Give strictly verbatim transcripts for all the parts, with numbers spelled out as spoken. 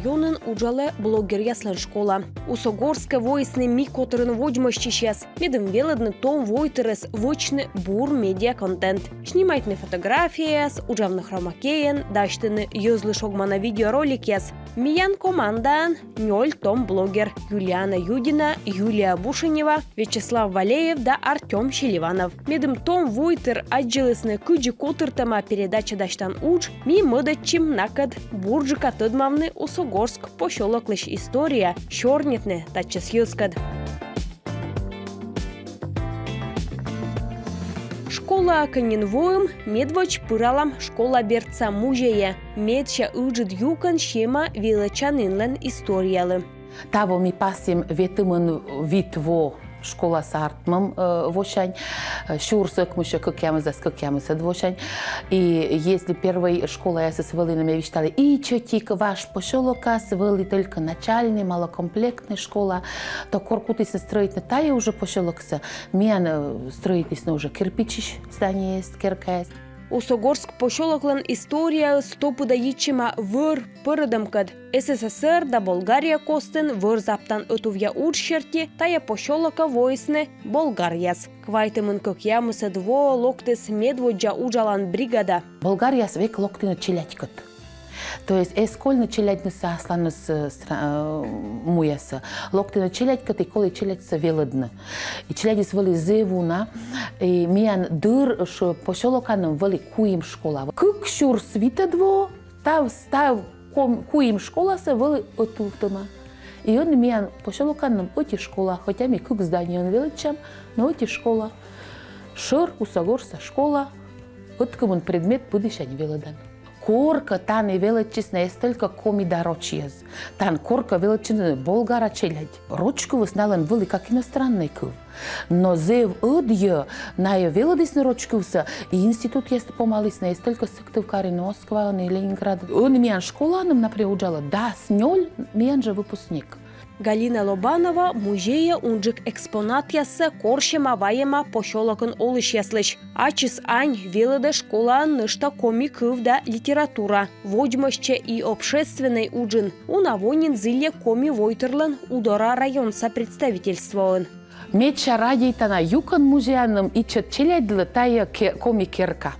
Ёнын уджалӧ блогеръяслӧн школа. Усогорскӧ воисны «Ми» котырын водзмӧстчысьяс, медым велӧдны том войтырӧс вӧчны бур медиаконтент. Снимайтны фотографияяс, уджавны хромакейӧн, дасьтыны йӧзлы шогмана видеороликъяс. Миян командаын нёль том блогер: Юлиана Юдина, Юлия Бушенева, Вячеслав Валеев да Артём Селиванов. Медым том войтыр аддзылісны, кыдзи котыртӧма передача дасьтан удж, ми мӧдӧдчим накӧд бурджыка тӧдмавны Усогорск посёлоклысь история, сёрнитны татчӧс йӧзкӧд. Школаӧ кӧ нин воим, медводз пыралам школа бердса музейӧ. Медся ыджыд юкӧн сиӧма велӧдчанінлӧн историялы. Таво ми пасйим ветымын вит во школасӧ артмӧм, э, восянь, э, сюрс ӧкмыссё кӧкъямысдас кӧкъямысӧд восянь. И если первой школаясыс вӧліны, ме висьталі, ичӧтик важ посёлокас, вӧлі только начальнӧй, малокомплектнӧй школа, то кор кутісны стрӧитны тайӧ уже посёлоксӧ, миян, э, стрӧитісны уже кирпичысь зданиеяс, керкаяс. Усогорск посёлоклӧн историяыс топыда йитчӧма вӧр пӧрӧдӧмкӧд. С С С Р да Болгария костын вӧр заптан ӧтувъя удж серти тайӧ посёлокӧ воисны болгаръяс. Квайтымын кӧкъямысӧд воӧ локтіс медводдза уджалан бригада. Болгаръяс век локтіны челядькӧд. То есть эз кольны челядьнысӧ асланыс, э, стра-, э, муясӧ. Локтіны челядькӧд и колі челядьсӧ велӧдны. И челядьыс вӧлі зэв уна, и миян дыр ш-, посёлоканым вӧлі куим школа. Кык сюрс витӧд воӧ став, став ком-, куим школасӧ вӧлі ӧтувтӧма. И ӧні миян посёлоканым ӧти школа, хотя ми кык зданиеӧн велӧдчам, но ӧти школа. Шӧр Усогорса школа, ӧткымын предмет пыдісянь велӧдан. Коркӧ тані велӧдчисны эз только коми да рочьяс. Тан коркӧ велӧдчисны болгара челядь. Роч кывйыс налӧн вӧлі как иностраннӧй кыв. Но зэв ӧдйӧ найӧ велӧдісны роч кывсӧ и институтъясті помалісны эз только Сыктывкарын, Москваын и Ленинградын. Ӧні миян школаным, например, уджалӧ дас нёль миян жӧ выпускник. Галина Лобанова музейӧ унджык экспонатъяссӧ корсьӧма-вайӧма посёлокын олысьяслысь. Ачыс ань велӧдӧ школаын нӧшта коми кыв да литература, водзмӧстчӧ и общественнӧй уджын. Уна во нин зільӧ Коми войтырлӧн Удора районса представительствоын. Медся радейтана юкӧн музейным ичӧт челядьлы — тайӧ ке-, коми керка.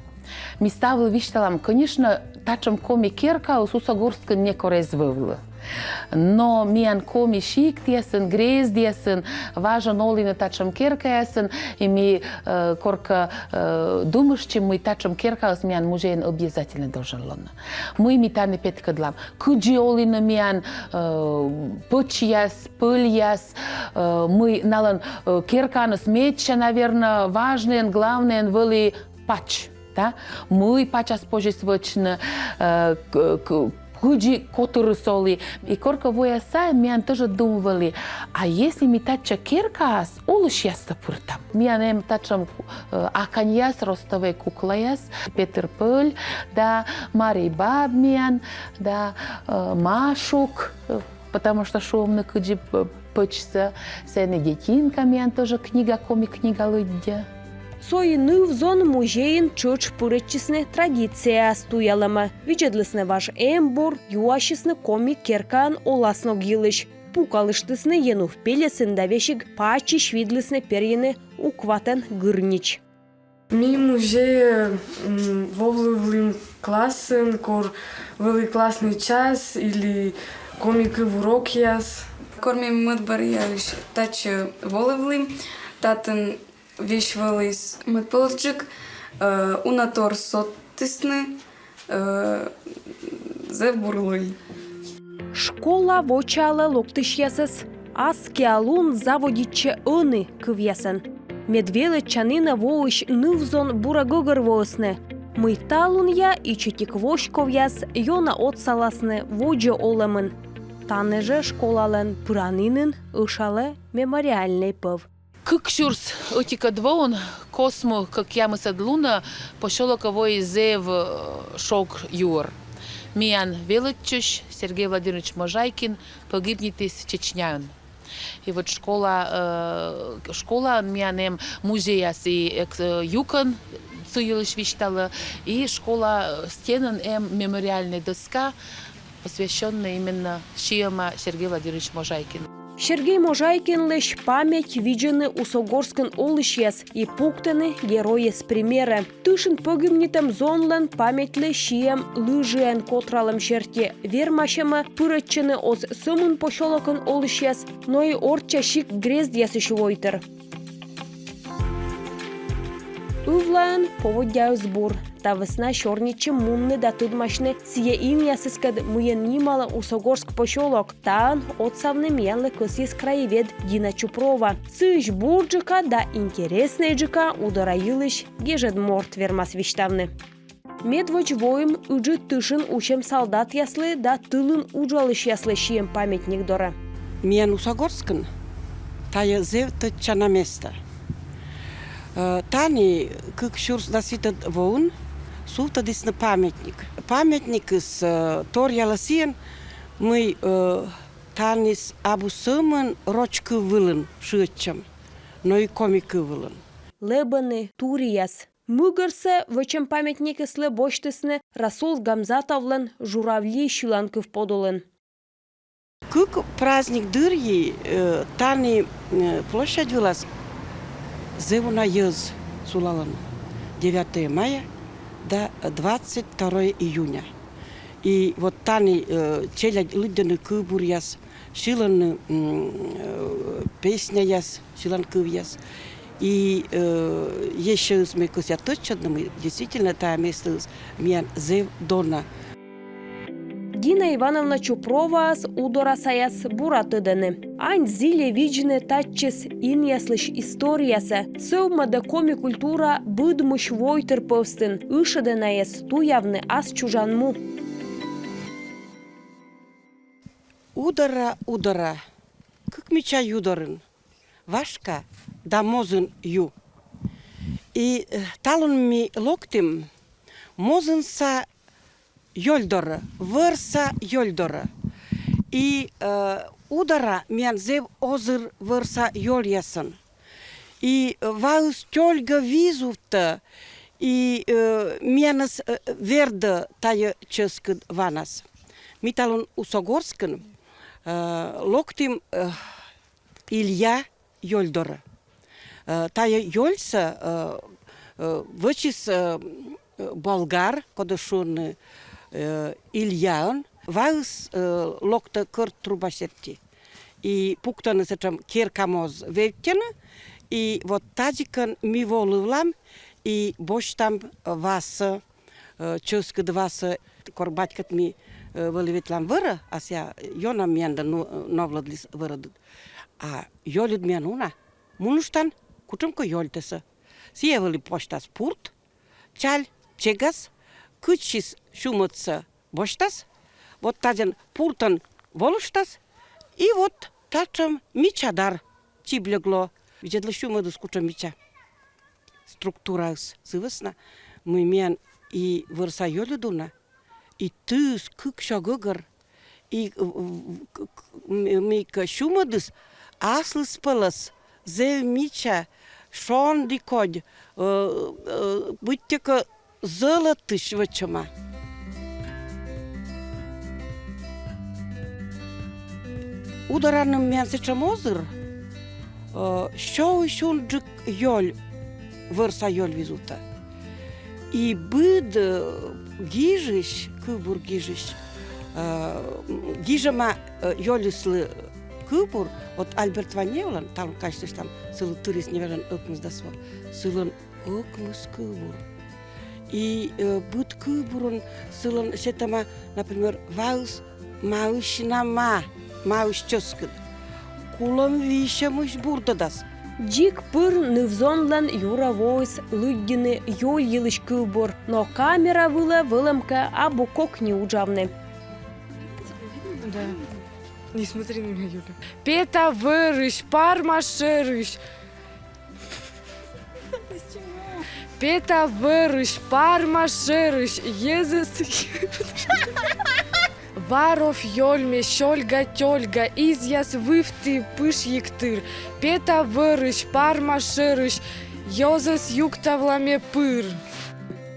Ми ставлы висьталам, конечно, татшӧм коми керкаыс Усогорскын некор эз вӧвлы. Но миян коми сиктъясын, грездъясын важӧн оліны татшӧм керкаясын, и ми, э, коркӧ, э, думыштчим, мый татшӧм керкаыс миян музейын обязательно должен лоны. Мый ми тані петкӧдлам? Кыдзи оліны миян, э, пӧчьяс, пӧльяс, э, мый налӧн, э, керкаыныс медся, наверно, важнӧйӧн, главнӧйӧн вӧлі пач, да? Мый пачас позис вӧчны, э, к-, к-, кыдзи котырыс олі. И коркӧ вояс сайын миян тоже дум вӧлі: а если ми татчӧ керкаас олысьястӧ пыртам? Миян эм татшӧм, э, аканьяс, ростовӧй куклаяс, Петыр пӧль, да, Марий баб миян, да, э, Машук, э, потому что шуӧмны кыдзи п-, пӧчсӧ, сэні Детинка миян тоже книга, коми книга лыддьӧ. Со и ныв-зон музейын тшӧтш пырӧдчисны традицияяс туялӧмӧ. Видзӧдлісны важ эмбур, юасисны коми керкаын оласног йылысь. Пукалыштісны енув пельӧсын да весиг пачысь видлісны перйыны укватӧн гырнич. Ми музейӧ, м, вӧвлывлім классын, кор вӧлі класснӧй час или коми кыв урокъяс. Кор ми мӧд бӧръяысь татчӧ вӧвлывлім, татӧн весь вӧліс мӧд пӧлӧсджык, э, унатор содтісны, э, зэв бур лои. Школа вочаалӧ локтысьясӧс. Аскиа лун заводитчӧ ӧні кывъясӧн. Мед велӧдчанінӧ воысь ныв-зон бура гӧгӧрвоисны, мый талунъя ичӧтик воськовъяс ёна отсаласны водзӧ олӧмын. Тані жӧ школалӧн пыранінын ӧшалӧ мемориальнӧй пӧв. Кык сюрс ӧтикӧд воын, косму кӧкъямысӧд лунӧ, посёлокӧ воис зэв, э, шог юӧр. Миян велӧдчысь Сергей Владимирович Можайкин погибнитіс Чечняын. И вот школа, э, школаын миян эм музеяс и эк-, э, юкӧн сы йылысь висьталӧ, и школа, э, стенын эм мемориальнӧй доска, посвящённый именно сиӧма Сергей Владимирович Можайкин. Сергей Можайкинлысь память видзӧны Усогорскын олысьяс и пуктӧны геройӧс примерӧ. Тышын погибнитӧм зонлӧн памятьлы сиӧм лыжиӧн котралӧм серти вермасьӧмӧ пырӧдчыны оз сӧмын посёлокын олысьяс, но и орчча сикт-грездъясысь войтыр. Ывлаын поводдяыс бур. Та вӧсна сёрнитчим мунны да тӧдмасьны сійӧ инъясыскӧд, мыйӧн нималӧ Усогорск посёлок. Таын отсавны миянлы кӧсйис краевед Дина Чупрова. Сыысь бурджыка да интереснӧйджыка Удора йылысь гежӧд морт вермас висьтавны. Медводз воим Ыджыд тышын усьӧм салдатъяслы да тылын уджалысьяслы сиӧм памятник дорӧ. Миян Усогорскын тайӧ зэв тӧдчана места. Э, тані кык сюрс дас витӧд воын сувтӧдісны памятник. Памятникыс, э, торъялӧ сійӧн, мый, э, таніс абу сӧмын роч кыв вылын шыӧдчӧм, но и коми кыв вылын. Лэбӧны турияс. Мыгӧрсӧ вӧчӧм памятникыслы босьтісны Расул Гамзатовлӧн «Журавли» сьыланкыв подулын. Кык праздник дырйи, э, тані, э, площадь вылас зэв уна йӧз сулалӧны: девятое мая да двадцать второе июня. И вот тані, э, челядь лыддьӧны кывбуръяс, сьылӧны, м, э, песняяс, сьыланкывъяс. И, э, ещӧ ме кӧсъя тӧдчӧдны, мый действительно тайӧ местаыс миян зэв дона. Дина Ивановна Чупроваӧс Удора саяс бура тӧдӧны. Ань зільӧ видзны татчӧс инъяслысь историясӧ, сӧвмӧдӧ коми культура быдмысь войтыр пӧвстын, ышӧдӧ найӧс туявны ас чужан му. Удора, Удора, кык мича ю дорын, Вашка да Мозын ю. И, э, талун ми локтім Мозынса ёль дорӧ, вӧрса ёль дорӧ. И, э, Удора миян зэв озыр вӧрса ёльясӧн. И, э, ваыс тёльгӧ визувтӧ, и, э, миянӧс, э, вердӧ тайӧ чӧскыд ванас. Ми талун Усогорскын, э, локтім, э, Илья ёль дорӧ. Э, тайӧ ёльсӧ, э, э, вӧчис, э, болгар, кодӧс шуӧны, э, Ильяӧн. Ваыс, э, локтӧ кӧрт труба серти. И пуктӧны сэтшӧм керка моз вевттьӧны, и вот тадзикӧн ми волывлам и босьтам васӧ, э, чӧскыд васӧ. Кор батькӧд ми, э, вӧлі ветлам вӧрӧ, а сійӧ ёна миянлы, ну, новлӧдліс вӧрӧдыд. А ёльыд миян уна. Муныштан кутшӧмкӧ ёльтӧсӧ. Сійӧ вӧлі босьтас пурт, чаль, чегас, кыдзкӧ сюмӧдсӧ босьтас, вот тадзӧн пуртӧн волыштас, и вот татшӧм мича дар чибльӧг лоӧ. Видзӧдлы, сюмӧдыс кутшӧм мича. Структураыс сы вӧсна, мый миян и вӧрса ёльыд уна, и тыыс кык сё гӧгӧр, и, э, к-, к-, м-, мыйкӧ сюмӧдыс аслыспӧлӧс зэв мича, шонді кодь, э, э, быттьӧкӧ зӧлӧтысь вӧчӧма. Удораын миян сэтшӧм озыр, э, сёысь унджык ёль, вӧрса ёль визувтӧ. И быд, э, гижысь, кывбур гижысь, э, гижӧма, э, ёльыслы кывбур, вот Альберт Ванеевлӧн, талун казьтыштам, сылы тырис неважӧн ӧкмысдас во, сылӧн ӧкмыс кывбур. И, э, быд кывбурын сылӧн сетӧма, например, ваыс маысь на ма, маысь чӧскыд. Кулӧмвизьӧмысь бурдӧдас. Дзик пыр ныв-зонлӧн юрӧ воис лыддьыны ёль йылысь кывбур, но камера вылӧ вӧлӧмкӧ абу кокни уджавны. Да. Не смотри на меня, Юля. Пета вӧрысь, парма шӧрысь. Пета вӧрысь, парма шӧрысь, йӧзыс. Варов ёльме, сёльга-тёльга, изъяс вывті пышйигтыр. Пета вӧрысь, парма шӧрысь, йӧзӧс юктавлӧ ме пыр.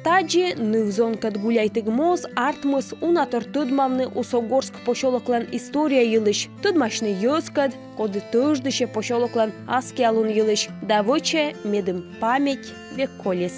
Тадзи ныв-зонкӧд гуляйтігмоз артмис унатор тӧдмавны Усогорск посёлоклӧн история йылысь, тӧдмасьны йӧзкӧд, коді тӧждысьӧ посёлоклӧн аскиа лун йылысь да вӧчӧ, медым паметь век колис.